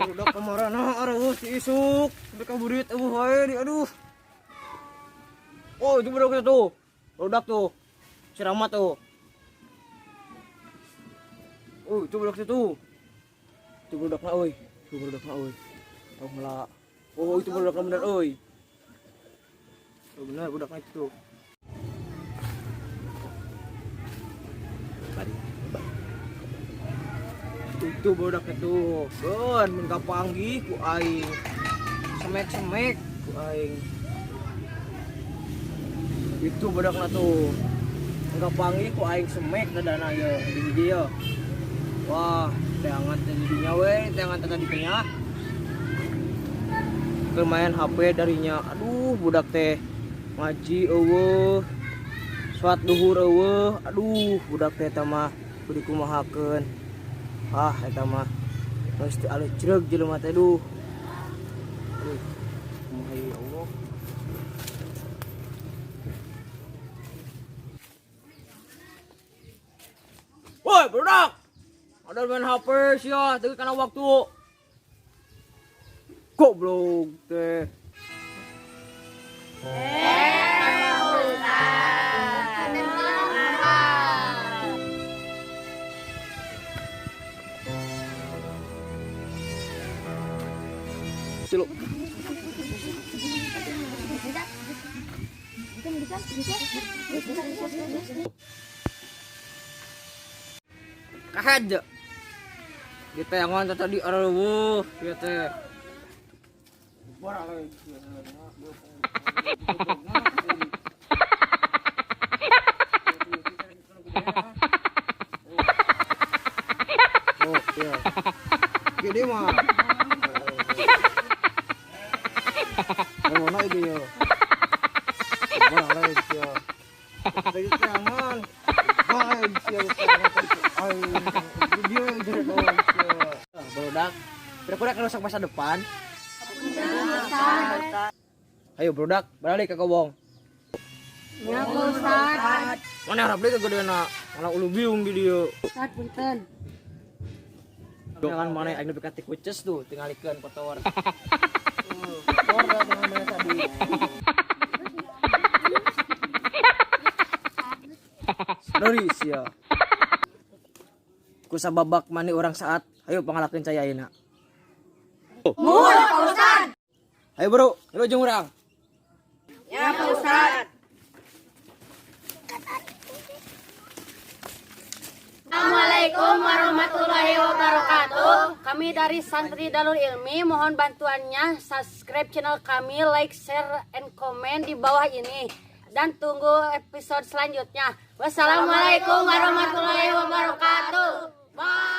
Udah kemana aduh si isuk sampai kaburit aduh wae di aduh. Oh, itu budak tuh. Budak tuh. Si Rahmat tuh. Oh, itu budak itu. Itu budakna euy. Itu budakna euy. Oh, malah. Oh, itu budakna bener euy. Oh, bener budakna itu tuh. Itu budak itu. Keun mun kapanggih ku aing. Semek-semek ku aing. Itu budakna tuh. Mun kapanggih ku aing semek dadana ye di hiji ye. Wah, teangan teh didinya we, teangan teh tadi nya. Keur main HP darinya. Aduh, budak teh ngaji euweuh. Salat duhur euweuh. Aduh, budak teh eta mah kudu dikumahakeun. Ah, eta mah geus teu alus jreug jelema teh duh. Aduh, kumaha ya Allah. Woi, budak. Ada main HP sia, teu kana waktu. Goblok teh. Silu. Kahaja. Kita yang ngontot tadi aduh, ya teh. Oh, iya. Gede mah. Mana itu ya? Mana lagi ya? Tadi tangan. Barudak, kira-kira rusak masa depan. Ayo barudak, balik ke kobong. Ya, Ustaz. Mana harap deui kegedeana? Malah ulu biung di dieu. Ustaz, punten. Jangan mana aing nepi ka tikuces tuh, tingalikeun kotor. Kotor dah dengan mana tadi. Dari sia. Ku sababak mani orang saat, ayo pangalakeun cai ayeuna. Muhun, Pak Ustaz. Ayo bro, ayo jeung urang. Ya, Pak Ustaz. Assalamualaikum warahmatullahi wabarakatuh. Kami dari Santri Darul Ilmi mohon bantuannya subscribe channel kami, like, share, and comment di bawah ini. Dan tunggu episode selanjutnya. Wassalamualaikum warahmatullahi wabarakatuh. Bye.